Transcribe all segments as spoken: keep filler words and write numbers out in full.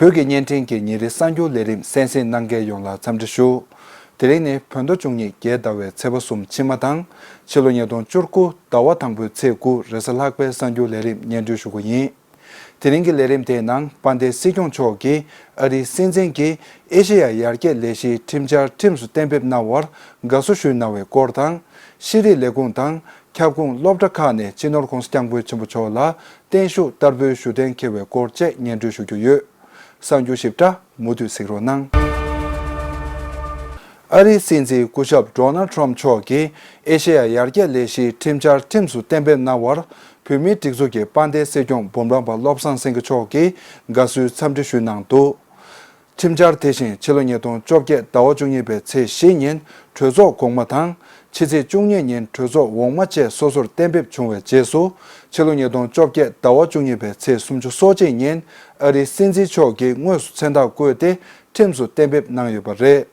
བོད་ཀྱི་བརྙན་འཕྲིན་གྱི་ཉིན་རེའི་གསར་འགྱུར་ལས་རིམ་གསན་གཟིགས་གནང་མཁན་ཡོངས་ལ་འཚམས་འདྲི་ཞུ། དེ་རིང་ནི་བོད་ཟླ་བཅུ་གཉིས་རྒྱལ་ཟླ་བའི་ཚེས་པ་གསུམ་ཕྱི་མ་དང་། ཕྱི་ལོ་ཉིས་སྟོང་བཅུ་དགུ་ཟླ་བ་དང་པོའི་ཚེས་དགུ་རེས་གཟའ་ལྷག་པའི་གསར་འགྱུར་ལས་རིམ་སྙན་སྒྲོན་ཞུ་རྒྱུ་ཡིན། དེ་རིང་གི་ལས་རིམ་དེའི་ནང་དཔལ་ལྡན་སྲིད་སྐྱོང་མཆོག་གིས་ཨ་རིའི་སྲིད་འཛིན་གྱིས་ཨེ་ཤེ་ཡ་ཡར་རྒྱས་ལས་གཞིའི་ཁྲིམས་འཆར་ཁྲིམས་སུ་གཏན་འབེབས་གནང་བར་དགའ་བསུ་ཞུས་གནང་བའི་སྐོར་དང་། ཤེས་རིག་ལས་ཁུངས་དང་། ཁྱབ་ཁོངས་སློབ་གྲྭ་ཁག་ནས་སྤྱི་ནོར་༧གོང་ས་༧སྐྱབས་མགོན་ཆེན་པོ་མཆོག་ལ་བརྟན་བཞུགས་བསྟར་འབུལ་ཞུ་གཏན་འཁེལ་བའི་སྐོར་བཅས་སྙན་སྒྲོན་ཞུ་རྒྱུ་ཡོད། གསར་འགྱུར་ཞིབ་ཕྲ་མུ་མཐུད་གཟིགས་རོགས་གནང་། ཨ་རིའི་སྲིད་འཛིན་སྐུ་ཞབས་Donald Trump་མཆོག་གིས་ཨེ་ཤེ་ཡ་ཡར་རྒྱས་ལས་གཞིའི་ཁྲིམས་འཆར་ཁྲིམས་སུ་གཏན་འབེབས་གནང་བར། བོད་མིའི་སྒྲིག་འཛུགས་ཀྱི་དཔལ་ལྡན་སྲིད་སྐྱོང་འབུམ་རམས་པ་བློ་བཟང་སེང་གེ་མཆོག་གིས་དགའ་བསུའི་འཚམས་འདྲི་ཞུས་གནང་འདུག་ཁྲིམས་འཆར་དེ་བཞིན་ཕྱི་ལོ་ཉིས་སྟོང་བཅོ་བརྒྱད་ཟླ་བ་བཅུ་གཉིས་པའི་ཚེས་བཞི་ཉིན་གྲོས་ཚོགས་གོང་མ་དང་། ཕྱི་ཚེས་བཅུ་གཉིས་ཉིན་གྲོས་ཚོགས་འོག་མ་བཅས་སོ་སོར་གཏན་འབེབས་བྱུང་བའི་རྗེས་སུ། ཕྱི་ལོ་ཉིས་སྟོང་བཅོ་བརྒྱད་ཟླ་བ་བཅུ་གཉིས་པའི་ཚེས་སུམ་ཅུ་སོ་གཅིག་ཉིན་ཨ་རིའི་སྲིད་འཛིན་མཆོག་གིས་དངོས་སུ་མཚན་རྟགས་བཀོད་དེ་ཁྲིམས་སུ་གཏན་འབེབས་གནང་ཡོད་པ་རེད།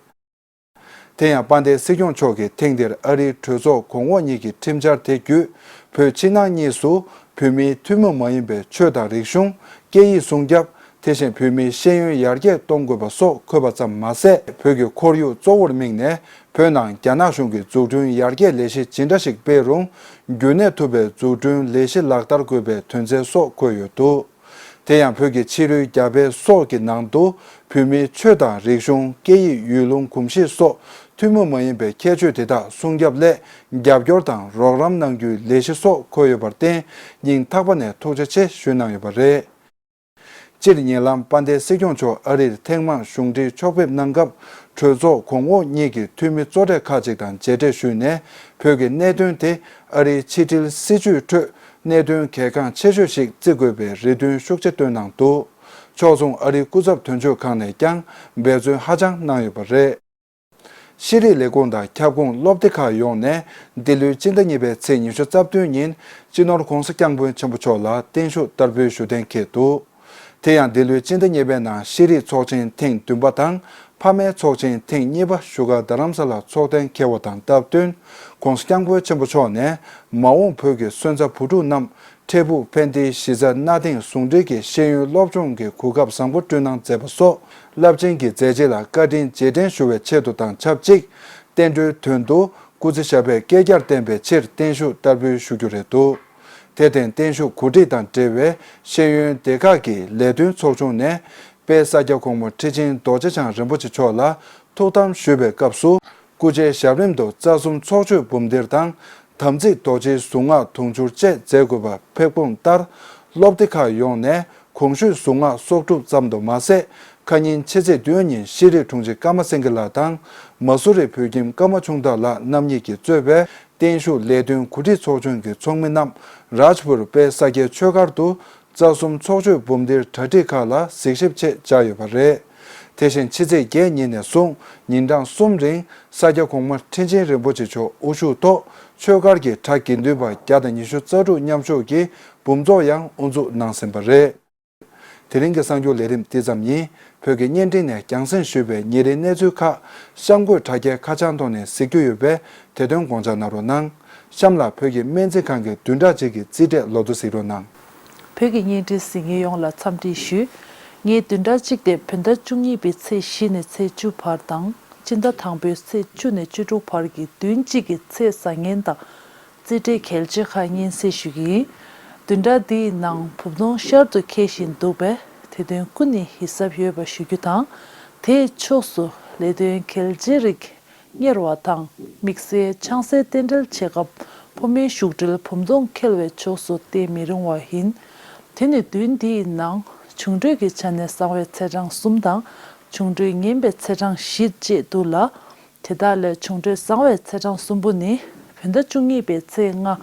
དེ་ཡང་དཔལ་ལྡན་སྲིད་སྐྱོང་མཆོག་གིས་ཐེངས་འདིར་ཨ་རིའི་གྲོས་ཚོགས་གོང་འོག་གཉིས་ཀྱི་ཁྲིམས་འཆར་དེ་བརྒྱུད། བོད་ཕྱི་ནང་གཉིས་སུ་བོད་མིའི་ཐུན་མོང་མ་ཡིན་པའི་ཆོས་དང་རིག་གཞུང་། སྐད་ཡིག་སྲུང་སྐྱོབ། དེ་བཞིན་བོད་མིའི་ཤེས་ཡོན་ཡར་རྒྱས་གཏོང་དགོས་པ་སོགས་འཁོད་པ་ཙམ་མ་ཟད། བོད་ཀྱི་ཁོར་ཡུག་གཙོ་བོར་དམིགས་ནས་བོད་ནང་རྒྱ་ནག་གཞུང་གིས་འཛུགས་སྐྲུན་ཡར་རྒྱས་ལས་གཞི་ཇི་འདྲ་ཞིག་སྤེལ་རུང་། རྒྱུན་གནས་ཐུབ་པའི་འཛུགས་སྐྲུན་ལས་གཞི་ལག་བསྟར་དགོས་པའི་དོན་ཚན་སོགས་འཁོད་ཡོད་འདུག་དེ་ཡང་བོད་ཀྱི་ཕྱི་རོལ་རྒྱ་བལ་སོགས་ཀྱི་ནང་དུ་བོད་མིའི་ཆོས་དང་རིག་གཞུང་། སྐད་ཡིག་ཡུལ་ལུང་། གོམས་གཤིས་སོགས་ཐུན་མོང་མ་ཡིན་པའི་ཁྱད་ཆོས་དེ་དག་སྲུང་སྐྱོབ་སླད་རྒྱབ་སྐྱོར་དང་རོགས་རམ་གནང་རྒྱུའི་ལས་གཞི་སོགས་འཁོད་ཡོད་པར་བརྟེན། སྙིང་ཐག་པ་ནས་ཐུགས་རྗེ་ཆེ་ཞུས་གནང་ཡོད་པ་རེད། སྤྱིར་ཉེ་ལམ་དཔལ་ལྡན་སྲིད་སྐྱོང་མཆོག་ཨ་རིར་ཐེངས་མང་གཞུང་འབྲེལ་ཕྱོགས་ཕེབས་གནང་སྐབས། གྲོས་ཚོགས་གོང་འོག་གཉིས་ཀྱི་འཐུས་མི་གཙོ་གྲས་ཁག་ཅིག་དང་མཇལ་འཕྲད་ཞུས་ནས། བོད་ཀྱི་གནད་དོན་དེ་ཨ་རིའི་ཕྱི་དྲིལ་སྲིད་བྱུས་ཁྲོད་གནད་དོན་གལ་འགངས་ཆེ་ཤོས་ཤིག་བརྩི་དགོས་པའི་རེ་འདུན་ཤུགས་ཆེ་བཏོན་གནང་འདུག་ཕྱོགས་མཚུངས་ཨ་རིའི་སྐུ་ཚབ་དོན་གཅོད་ཁང་ནས་ཀྱང་འབད་བརྩོན་ཧ་ཅང་གནང་ཡོད་པ་རེད། ཤེས་རིག་ལས་ཁུངས་དང་ཁྱབ་ཁོངས་སློབ་སྡེ་ཁག་ཡོངས་ནས་འདི་ལོའི་སྤྱི་ཟླ་གཉིས་པའི་ཚེས་ཉི་ཤུ་རྩ་བདུན་ཉིན་སྤྱི་ནོར་༧གོང་ས་༧སྐྱབས་མགོན་ཆེན་པོ་མཆོག་ལ་བརྟན་བཞུགས་བསྟར་འབུལ་ཞུ་གཏན་འཁེལ་འདུག་དེ་ཡང་འདི་ལོའི་སྤྱི་ཟླ་གཉིས་པའི་ནང་ཤེས་རིག་ཚོགས་ཆེན་ཐེངས་བདུན་པ་དང་། ཕ་མའི་ཚོགས་ཆེན་ཐེངས་གཉིས་པ་བཞུགས་སྒར་རྡ་རམ་ས་ལར་འཚོགས་གཏན་འཁེལ་བ་དང་སྟབས་བསྟུན། ༸གོང་ས་༸སྐྱབས་མགོན་ཆེན་པོ་མཆོག་ནས་མ་འོངས་བོད་ཀྱི་སོན་རྩ་བུ་ཕྲུག་རྣམས་འཕྲལ་ཕུགས་ཕན་བདེའི་གཞི་རྩ་གནའ་དེང་ཟུང་འབྲེལ་གྱི་ཤེས་ཡོན་སློབ་སྦྱོང་གི་གོ་སྐབས་བཟང་པོ་བསྐྲུན་གནང་མཛད་པ་སོགས་རླབས་ཆེན་གྱི་མཛད་རྗེས་ལ་བཀའ་དྲིན་རྗེས་དྲན་ཞུ་བའི་ཆེད་དུ་དང་ཆབས་ཅིག་བསྟན་འགྲོའི་དོན་དུ་སྐུ་ཚེ་ཞབས་པད་བསྐལ་བརྒྱར་བརྟན་པའི་ཕྱིར་བརྟན་བཞུགས་བསྟར་འབུལ་ཞུ་རྒྱུ་རེད་འདུག་དེར་བརྟེན་བརྟན་བཞུགས་གོ་སྒྲིག་དང་འབྲེལ་བའི་ཤེས་ཡོན་སྡེ་ཁག་གི་ལས་དོན་ཚོགས་ཆུང་ནས། དཔལ་ས་སྐྱ་གོང་མ་ཁྲི་ཆེན་རྡོ་རྗེ་འཆང་རིན་པོ་ཆེ་མཆོག་ལ་ཐུགས་དམ་ཞུས་པའི་སྐབས་སུ། སྐུ་ཕྱྭའི་ཞབས་རིམ་དུ་རྩ་གསུམ་ཚོགས་མཆོད་འབུམ་སྡེར་དང་། དམ་ཚིག་རྡོ་རྗེའི་གཟུངས་སྔགས་དུང་ཕྱུར་བཅས་མཛད་དགོས་པ་ཕེབས་སྒོམ་ལྟར། སློབ་སྡེ་ཁག་ཡོངས་ནས་གོང་ཞུས་གཟུངས་སྔགས་གསོག་སྒྲུབ་ཙམ་དུ་མ་ཟད། ཁ་ཉིན་ཕྱི་ཚེས་བདུན་ཉིན་ཤེས་རིག་དྲུང་ཆེ་ཀརྨ་སེང་གེ་ལགས་དང་། མ་སུ་རི་བོད་ཁྱིམ་ཀརྨ་ཆུང་བདག་ལགས་རྣམ་གཉིས་ཀྱིས་གཙོས་པའི་བརྟན་བཞུགས་ལས་དོན་གོ་སྒྲིག་ཚོགས་ཆུང་གི་ཚོགས་མི་རྣམས་རཱཇ་པུར་དཔལ་ས་སྐྱའི་ཆོས་སྒར་དུ། རྩ་གསུམ་ཚོགས་མཆོད་འབུམ་སྡེའི་གྲ་སྒྲིག་ཁག་ལ་གཟིགས་ཞིབ་ཆེད་བཅར་ཡོད་པ་རེད། དེ་བཞིན་ཕྱི་ཚེས་བརྒྱད་ཉིན་ནས་བཟུང་ཉིན་གྲངས་གསུམ་རིང་ས་སྐྱ་གོང་མ་ཁྲི་ཆེན་རིན་པོ་ཆེ་མཆོག་དབུ་བཞུགས་ཐོག་ཆོས་སྒར་གྱི་གྲྭ་དགེ་འདུན་པ་བརྒྱ་དང་ཉི་ཤུ་རྩ་དྲུག་མཉམ་ཞུགས་ཀྱིས་འབུམ་ཚོགས་ཡང་དབུ་འཛུགས་གནང་ཟིན་པ་རེད། དེ་རིང་གི་གསར་འགྱུར་ལས་རིམ་འདི་ཙམ་ཡིན། བོད་ཀྱི་བརྙན་འཕྲིན་ནས་རྒྱང་སྲིང་ཞུས་པའི་ཉིན་རེའི་གནས་ཚུལ་ཁག་གཤམ་འཁོད་དྲ་རྒྱའི་ཁ་བྱང་ཐོག་ནས་གཟིགས་རྒྱུ་ཡོད་པས། དེ་དོན་དགོངས་འཇགས་གནང་རོགས་གནང་། གཤམ་ལ་བོད་ཀྱི་སྨན་རྩིས་ཁང་གི་བདུན་ཕྲག་གཅིག་གི་རྩིས་འབྲས་ལོ་ཐོ་གཟིགས་རོགས་གནང་། བོད་ཀྱི་བརྙན་འཕྲིན་གཟིགས་མཁན་ཡོངས་ལ་འཚམས་འདྲི་ཞུ། ངས་བདུན་ཕྲག་གཅིག་དེ་བོད་ཟླ་བཅུ་གཉིས་པའི་ཚེས་བཞི་ནས་ཚེས་བཅུ་བར་དང་། སྤྱི་ཟླ་དང་པོའི་ཚེས་བཅུ་ནས་བཅུ་དྲུག་བར་གྱི་བདུན་གཅིག་གི་ཚེས་བཟང་ངན་དང་། རྩིས་འབྲས་གལ་ཆེ་ཁག་སྙན་སེང་ཞུ་གི་ཡིན། བདུན་ཕྲག་འདིའི་ནང་བུམ་སྟོང་ཤར་དུ་འཁེལ་བཞིན་འདུག་པས། དེ་དོན་སྐུ་ནས་ཡིད་གཟབ་ཡོད་པ་ཞུ་རྒྱུ་དང་། དེའི་ཕྱོགས་སུ་ལས་དོན་གལ་ཆེའི་རིགས་གཉེར་བ་དང་། དམིགས་བསལ་ཆང་སའི་རྟེན་འབྲེལ་ཆེ་སྐབས་ཕོ་མོའི་བཞུགས་གྲལ་བུམ་སྟོང་འཁེལ་བའི་ཕྱོགས་སུ་བལྟས་མི་རུང་བ་ཡིན། དེ་ནི་བདུན་འདིའི་ནང་འབྱུང་འཕྲོད་ཀྱི་ཆ་ནས་བཟང་བའི་ཚེས་གྲངས་གསུམ་དང་། འབྱུང་འཕྲོད་ངན་པའི་ཚེས་གྲངས་བཞི་བཅས་འདུག་ལ། དེ་དག་ལས་འབྱུང་འཕྲོད་བཟང་བའི་ཚེས་གྲངས་གསུམ་པོ་ནི། བོད་ཟླ་བཅུ་གཉིས་པའི་ཚེས་ལྔ།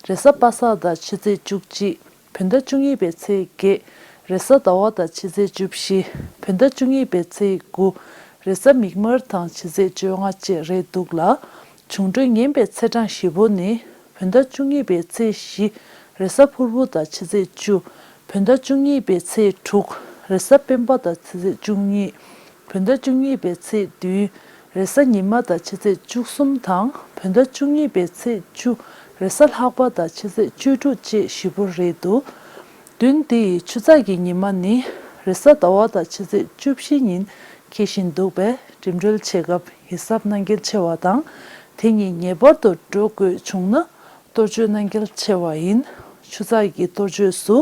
རེས་གཟའ་པ་སངས་དང་ཕྱི་ཚེས་བཅུ་གཅིག། བོད་ཟླ་བཅུ་གཉིས་པའི་ཚེས་བརྒྱད། རེས་གཟའ་ཟླ་བ་དང་ཕྱི་ཚེས་བཅུ་བཞི། བོད་ཟླ་བཅུ་གཉིས་པའི་ཚེས་དགུ། རེས་གཟའ་མིག་དམར་དང་ཕྱི་ཚེས་བཅོ་ལྔ་བཅས་རེད་འདུག་ལ། འབྱུང་འཕྲོད་ངན་པའི་ཚེས་གྲངས་བཞི་པོ་ནི། བོད་ཟླ་བཅུ་གཉིས་པའི་ཚེས་བཞི། རེས་གཟའ་ཕུར་བུ་དང་ཕྱི་ཚེས་བཅུ། བོད་ཟླ་བཅུ་གཉིས་པའི་ཚེས་དྲུག། རེས་གཟའ་སྤེན་པ་དང་ཕྱི་ཚེས་བཅུ་གཉིས། བོད་ཟླ་བཅུ་གཉིས་པའི་ཚེས་བདུན། རེས་གཟའ་ཉི་མ་དང་ཕྱི་ཚེས་བཅུ་གསུམ་དང་། བོད་ཟླ་བཅུ་གཉིས་པའི་ཚེས་བཅུ། རེས་གཟའ་ལྷག་པ་དང་ཕྱི་ཚེས་བཅུ་དྲུག་བཅས་བཞི་པོ་རེད་འདུག་བདུན་འདི་ཡི་ཆུ་ཚགས་ཀྱི་ཉི་མ་ནི། རེས་གཟའ་ཟླ་བ་དང་ཕྱི་ཚེས་བཅུ་བཞི་ཉིན་འཁེལ་བཞིན་འདུག་པས། འགྲིམ་འགྲུལ་བྱེད་སྐབས་ཡིད་གཟབ་གནང་གལ་ཆེ་བ་དང་། དེ་ཉིན་ངེས་པར་དུ་འགྲོ་དགོས་བྱུང་ན། གཏོར་བཅོས་གནང་གལ་ཆེ་བ་ཡིན། ཆུ་ཚགས་ཀྱི་གཏོར་བཅོས་སུ་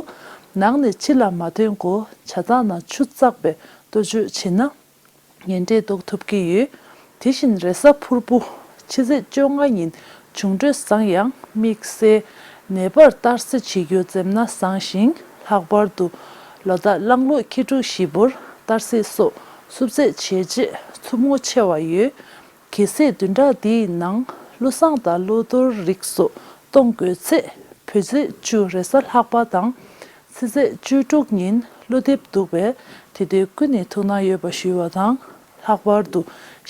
ནང་ནས་ཕྱི་ལ་མ་ཐོན་གོང་ཇ་ཚགས་ནང་ཆུ་བཙགས་པའི་གཏོར་བཅོས་བྱས་ན། ངན་འབྲས་ལྡོག་ཐུབ་ཀྱི་ཡོད། དེ་བཞིན་རེས་གཟའ་ཕུར་བུ་ཕྱི་ཚེས་བཅོ་ལྔ་ཉིན་བྱུང་འཕྲོད་བཟང་ཡང་དམིགས་བསལ་ནད་པར་གཏར་སེ་བྱེད་རྒྱུ་འཛེམ་ན་བཟང་ཞིང་། ལྷག་པར་དུ་ལོ་ཟླ་གླང་ལོ་ཁྱི་འབྲུག་བཞི་པོར་གཏར་སེ་སོགས་སུབ་ཚད་བྱས་རྗེས་འཚུབ་མོ་ཆེ་བ་ཡོད། གལ་སྲིད་བདུན་ཕྲག་འདིའི་ནང་བློ་བཟང་དང་བློ་དོར་རིགས་སོགས་གཏོང་དགོས་ཚེ། བོད་ཚེས་བཅུ་རེས་གཟའ་ལྷག་པ་དང་། ཕྱི་ཚེས་བཅུ་དྲུག་ཉིན་གློ་རྡེབ་འདུག་པས། དེ་དུས་ཀུན་ནས་ཐུགས་སྣང་ཡོད་པ་ཞུ་བ་དང་། ལྷག་པར་དུ་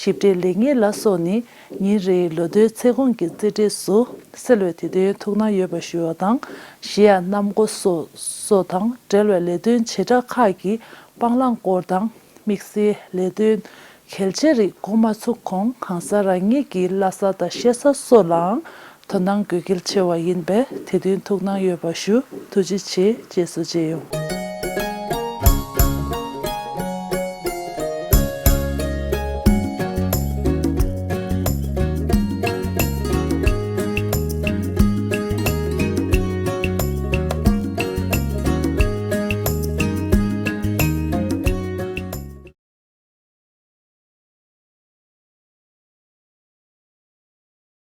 ཞིབ་ཕྲའི་ལེགས་ཉེས་ལ་སོགས་ནི་ཉིན་རེའི་ལོ་ཐོའི་ཚེ་གོང་གི་རྩིས་འབྲས་སུ་གསལ་བས། དེ་དུས་ཐུགས་སྣང་ཡོད་པ་ཞུ་བ་དང་། གཞི་ཡང་གནམ་སྒོ་སོགས་སོགས་དང་འབྲེལ་བའི་ལས་དོན་བྱེ་བྲག་ཁག་གི་སྤང་བླང་སྐོར་དང་། དམིགས་བསལ་ལས་དོན་གལ་ཆེ་རིགས་འགོ་མ་ཚུགས་གོང་གང་ཟག་རང་ཉིད་ཀྱི་བླ་གཟའ་དང་གཤེད་གཟའ་སོགས་ལའང་དོ་སྣང་དགོས་གལ་ཆེ་བ་ཡིན་པས། དེ་དོན་ཐུགས་སྣང་ཡོད་པ་ཞུ། ཐུགས་རྗེ་ཆེ། རྗེས་སུ་མཇལ་ཡོང་།